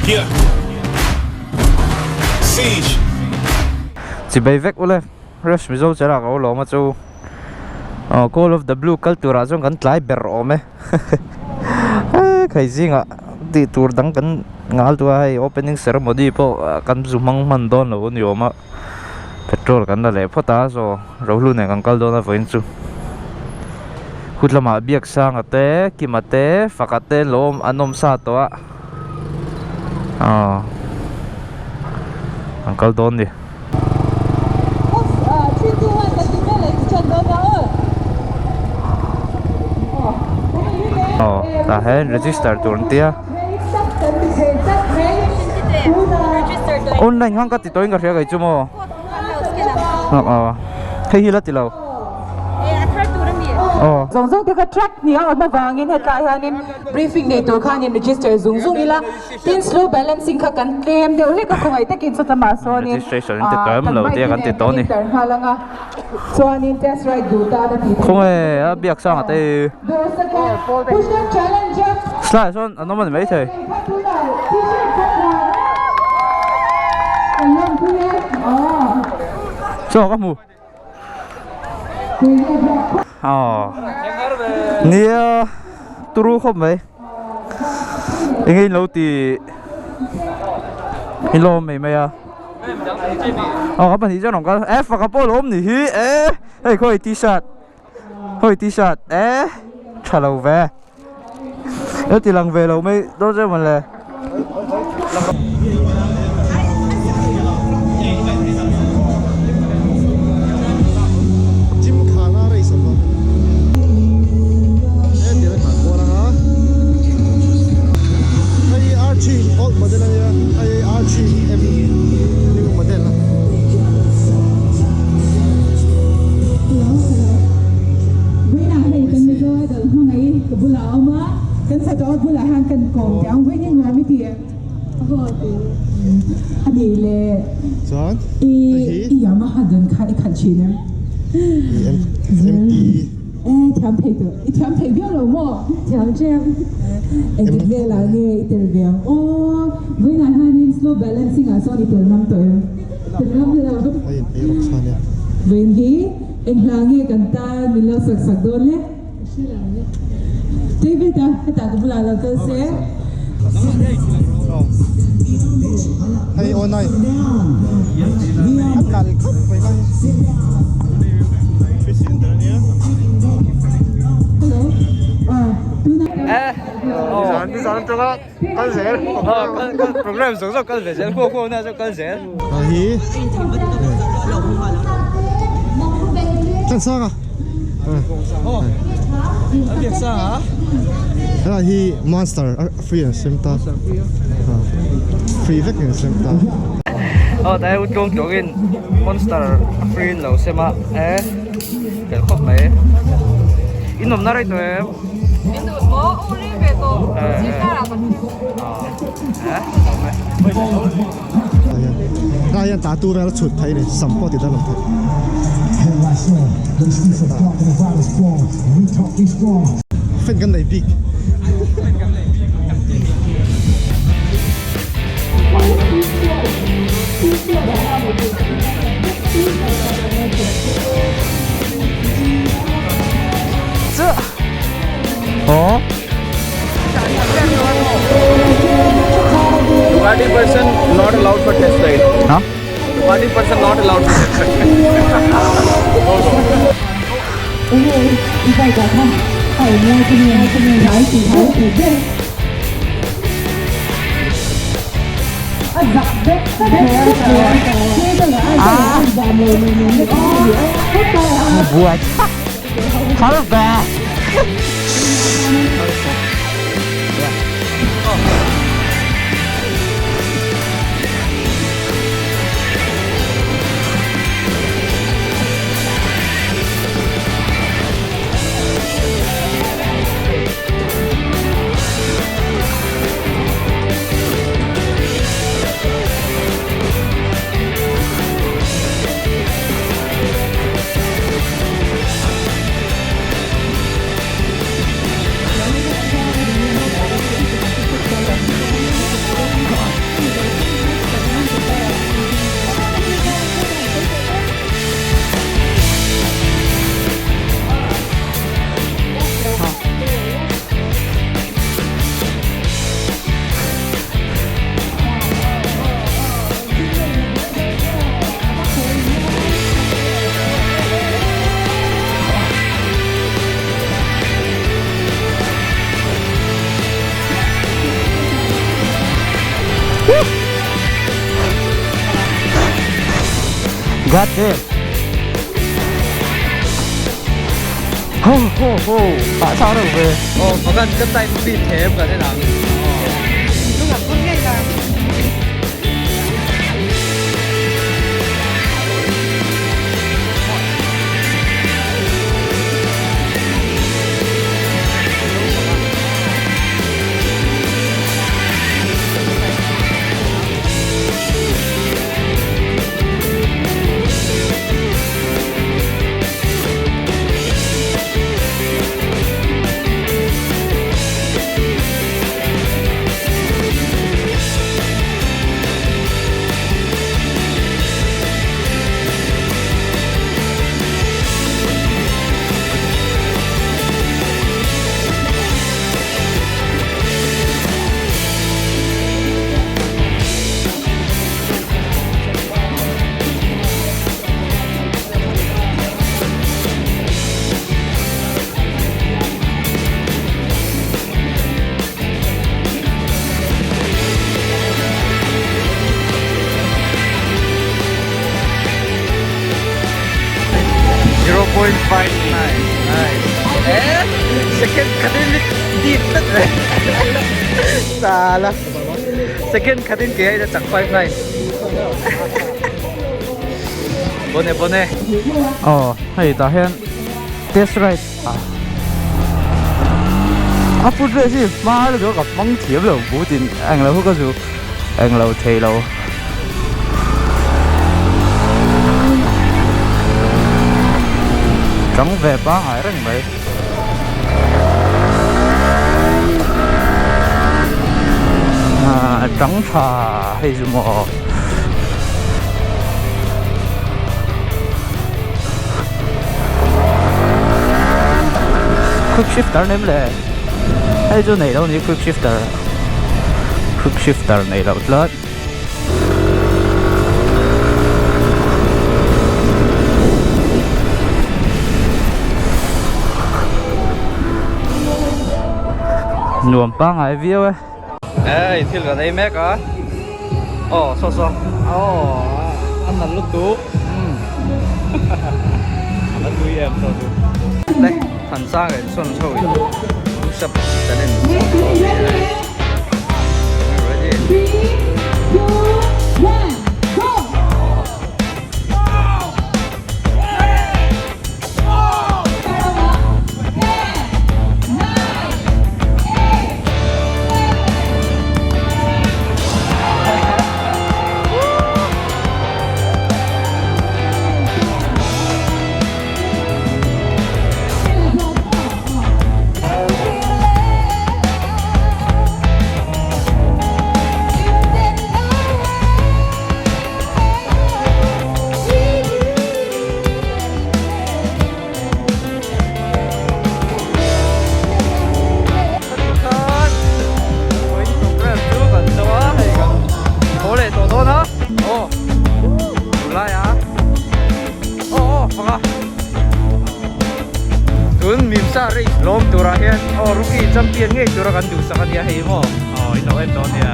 Yeah. Siege. Chibei vek ule Resh Mizo chera ka ulawm a chu aw Call of the Blue kal turah chuan kan tlai ber awm e khai zingah tih tur dang kan ngal duh a hei opening ceremony pawh kan zu hmang hman dawn lo a ni awm a petrol kan la leh phawt a saw rohlu nen kan kal dawn a vawiin chu khut lamah Biaksanga te Kima te Faka te an lo awm an awm sa tawh a aw an kal dawn a ni. Aw tah hian register tur an tia online khan ka ti tawhin ka hria kei chu maw aw hei hi la ti lo. Aw. Zawng zawng te kha track hnih a awm avangin hetlai hianin briefing nei tur khanin register zung zung ila tin slow balancing kha kan tlem deuh hlek a khawngaih takin saw lamah sawnin Registration in ti tawh em kan lo bike tia kan ti nen tawh kan a ni. inter nghal ang a chuanin test ride duh tan a tih theih Khawnge a biak sang ate Duhsaka push up challenge a. Slide sawn an awm a ni maithei. Chaw ka hmu. Aw nia turu khawp mai eng nge in lo ti in lo awm mai mai a aw ka pahnih chuan rawn kal e faka pawh a lo awm nih hi e hei khawi t-shirt khawi t-shirt e tha lo ve lo ti lang ve lo mai dawn che mawle. Gymkhana race awm a he tiang a tlan kual anga hei hi R three old model a nia hei hi R three M new model a. Ka bulah a awm a, kan photo bulah hian kan kawm teh ang vawiin nuam i ti em? A nih leh Chuan i hei hi i Yamaha dun kha i khalh thin em? MT E thiam thei tawh, i thiam thei viau lo maw? Thiam ṭem. Engtik velah nge i tel ve ang aw? Vawiinah hianin slow balancing ah sawn i tel ngam tawh em? Tel ngam lo. Hei in ei rawk sa nia. Vawiin hi eng hla nge kan tan min lo sak sak dawn le? David a hetah ka bulah lo kal se. Hei aw nai a nal khawp mai lai three cylinder ania. Hello aw tuna. Nizan nizan atanga kal zel program zawng zawng kal ve zel khuau khuau na zawng kal zel. Hi Tlansanga Helai hi monster a free an sem ta free vek an sem ta. Aw tlai u tlawng tlawngin monster a free in lo sem a e fel khawp mai in awmna rei tawh em? Helai hian tatu vel a chhut theih a ni sam pawh ti danglam theih. Fan kan nei bik. Aw. Ducati person not allowed for test ride. Huh? Ducati person not allowed for test ride. Buat. Hal ve. God damn. Ho ho ho. Ah sao đâu về. Oh, makan kan time speed them kan enang. 0.59. Nice. Eh? Second khatin dit Salah. Second khatin ke ai chak 59. Bone bone. Oh, hei tah hian test ride ah. A foot race hi hma lutuk a ka hmang thiam lo butin englo ho ka zu englo thei lo. Chang ve pangai reng mai. Ah chang tha hei chu maw. Quick shifter nem le hei chu nei lo ni quick shifter quick shifter nei lo tlat. Nuam pangai viau e. Ei thil kan ei mek a. Aw saw saw. Aw a nalh lutuk. A la tui em saw chu. Le than sang in sawn chho in push up challenge ready. 3, 2, 1, go! Khan vawiin program chu kan zo a hei kan tho leh tawh dawn a aw tunlai a aw aw fang a tun mimsa race lawm turah hian aw rookie champion ngei tura kan duhsak a nia hei maw aw in lo en dawn nia.